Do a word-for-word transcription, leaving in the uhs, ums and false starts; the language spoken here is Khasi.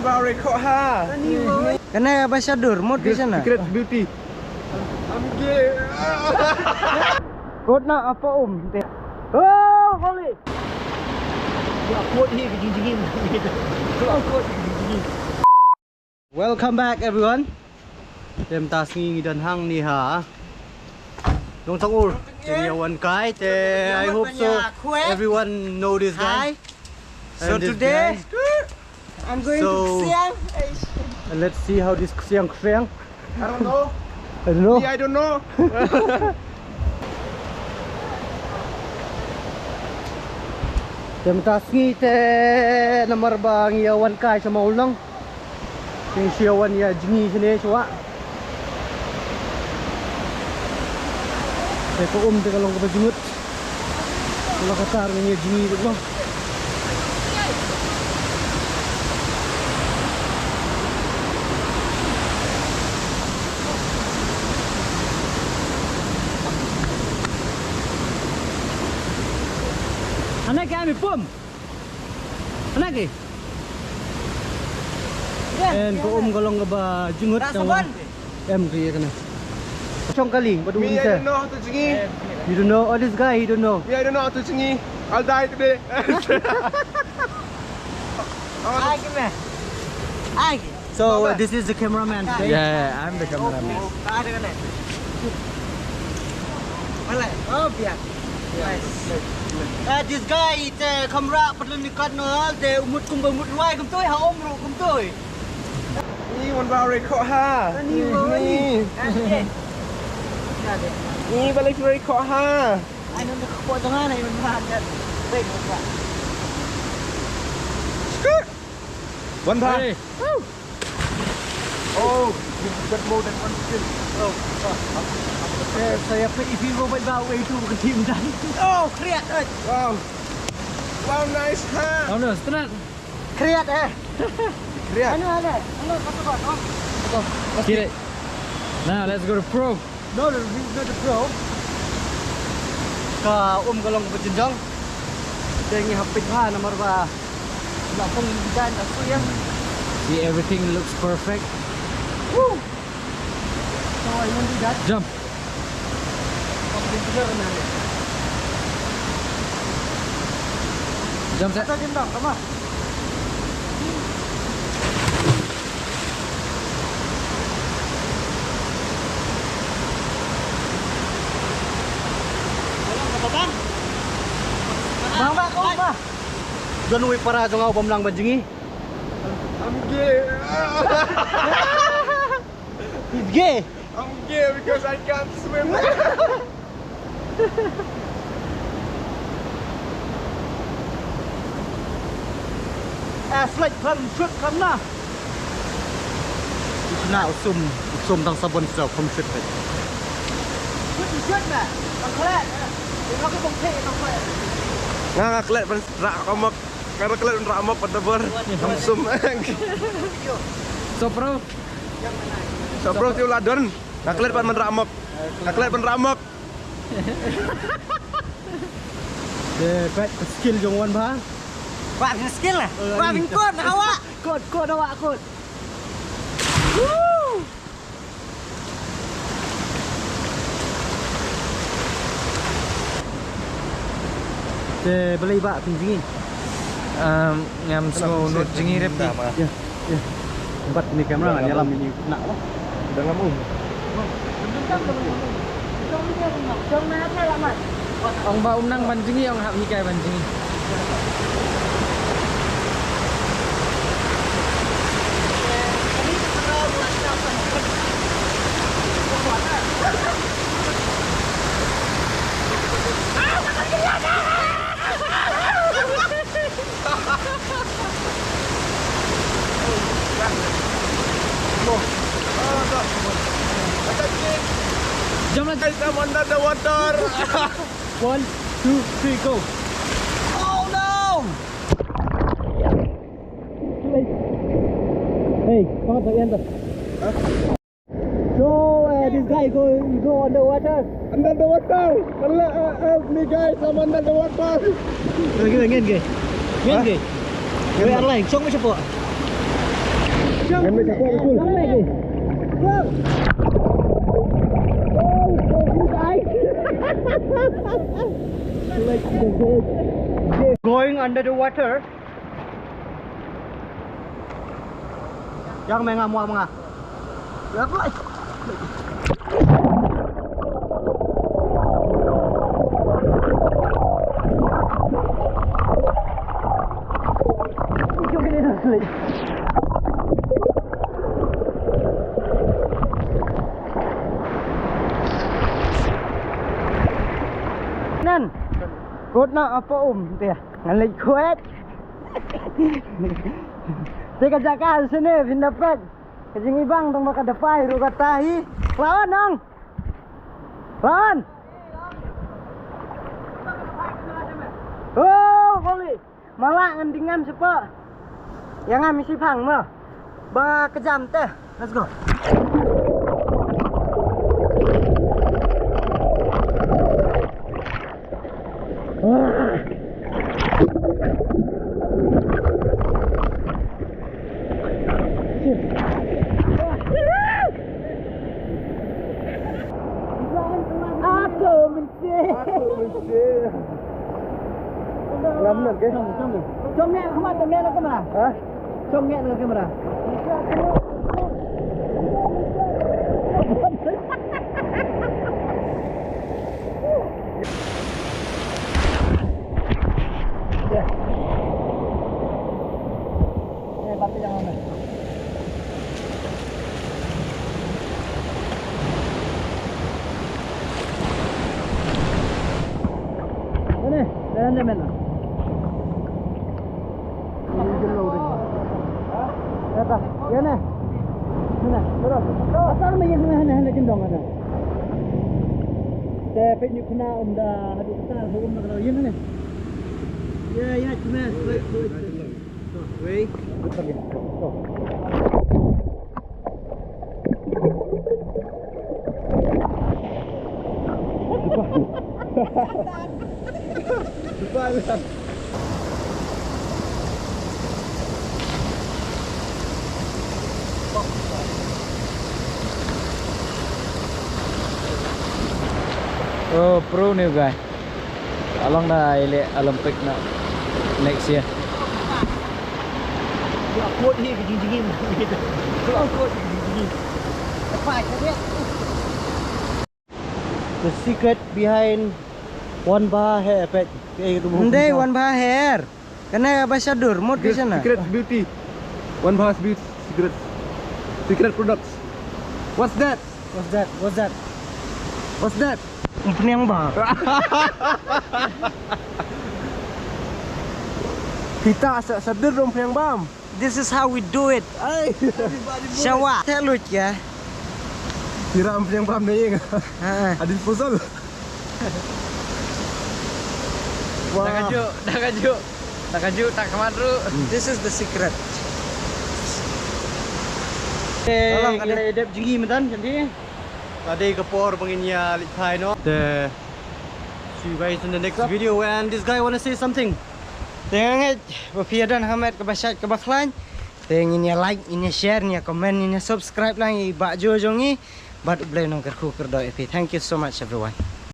Ba re ko ha. Kane ba shadur mut ke sana. Secret beauty. Am ge. Kot na apa um. Oh, holy. Ya kot hi ke jingjingin. Ya kot hi ke jingjingin. Welcome back everyone. Te mynta sngi ngi don hangne ha Nongtong Ur. Te ngi ïa wan kai te I hope so everyone know this guy. Hi. So today I'm going to Ksiang. And let's see how this Ksiang Ksiang. I don't know. I don't know. Me, I don't know. Te mynta sngi te namar ba ngi ïa wan kai sha Mawlynnong. Te ngi shu ïa wan ïa jngi shane shuwa. Te ka um te ka long kaba jngut. Ka long kata ngi ïa jngi te ka long. Ana ka mi pum. Ana ke? En ka um ka long kaba jngut tang wa. Em ka ïa kana. Chong kali, badu. Me, I don't know how to jngi. You don't know? Oh, this guy, he don't know. Me, I don't know how to jngi. I'll die today. Ai ki me. Ai ki. So, uh, this is the cameraman today. Yeah, I'm the cameraman. Malai. Oh, biar. Nice. Uh, this guy is, uh, camera, patron ni kat no, de umut kum ba umut ruai kum toi, ha om ru kum toi. Ni wan ba re ko ha. Ni wan. Ni. Ni ba le re ko ha. Ai, nang ko tong ana, nang ba. Baik, ba. Skut. One time. Hey. Woo. Oh, you got more than one skill. Oh. Eh, saya pe isi robot ba way tu ke team dan. Oh, kriat. Wow. Wow, nice, ha. Oh, no, strat. Kriat, eh. Kriat. Ano, ano? Ano, kata ko, no? Kiri. Now, let's go to pro. No, no, no, no, no, bro. Ka um ka long kaba jynjong. Te ngi hap peit bha namar ba la phong design la suh ïa. See, everything looks perfect. Woo! So I won't do that. Jump. Jump set. Jump, come on. Bang, bang, kau, bang. Don uwei para jong nga u bym nang ban jngi. I'm gay. He's gay. I'm gay because I can't swim. Ah, slide khlem shut khlem na. Shna u sum, u sum tang sabon sa khlem shut. Shut, shut na. Tang klet. Tengok ke bong thik tang klet. Nga, nga klet ban rak ka mok. Nga rak klet ban rak mok pat da bor. Khlem sum. So pro. So pro ti u la don. Nga klet pat ban rak mok. Nga klet ban rak mok. Te pat skill jong wan bha. Pat skill eh. Pat kot hawa. Kot, kot hawa kot. Woo! Te balei ba pynjngi. Um, ngam sngew nud jngi rep. Ya, ya. Bat ni kamera ngan ïalam ini nak apa? Dalam um. Ong ba um nang ban jngi ong hap hikai ban jngi. Jump lah. Guys, I'm under the water. One, two, three, go. Oh no! Hey, come on, enter. So, uh, this guy go, go underwater. Under the water. Help, uh, help me, guys. I'm under the water. Ngen ke? Ngen ke? Wei arlai, song me shapoh. Going under the water. Yang menga mua menga. Nan. Kut na apa um dia. Ngan leit khuid. Te ka jaka sini phin da peit. Ka jingibang tang ba ka da phai ruh kata hi. Lawan nong. Lawan. Oh, kali. Mala ngan ding ngam sapa. Ïa ngam isi phang mo. Ba kejam te. Let's go. Aku Lam nan ke? Cong ngeh khmat, cong ngeh na kamera. Ha? Cong ngeh na kamera. Ane, ane, ane. Ane, ane, ane. Te peit ñu kena um da haduh kata, um da kena ïeng ane. Ya, ya, cuma. Wei. Oh, pro new guy. Along na ile Olympic na next year. The secret behind One Bha Hair, peit. Ndei One Bha Hair. Kane ba shadur mut ke sana. Secret beauty. One Bha's beauty. Secret. Secret products. What's that? What's that? What's that? What's that? Umphniang bam. Kita sa sadir umphniang bam. This is how we do it. Ai. Shawa. Te lut ya. Kira umphniang bam ne ing. Ha. Adil pusal. Wah. Dah kaju, dah kaju. Dah kaju, tak kemat ru. This is the secret. Eh, tolong, ada edep jingim dan jadi. Tadi ka por ba ngin ïa leit phai noh. Te see you guys in the next video and this guy wanna say something. Te nga ngeit ba phi ïa don ha met kaba shait kaba khlaiñ. Te ngin ïa like, ngin ïa share, ngin ïa comment, ngin ïa subscribe lang ïa i Bah Joe jong ngi. Bad U Blei un kyrkhu kyrdoh ïa phi. Thank you so much everyone.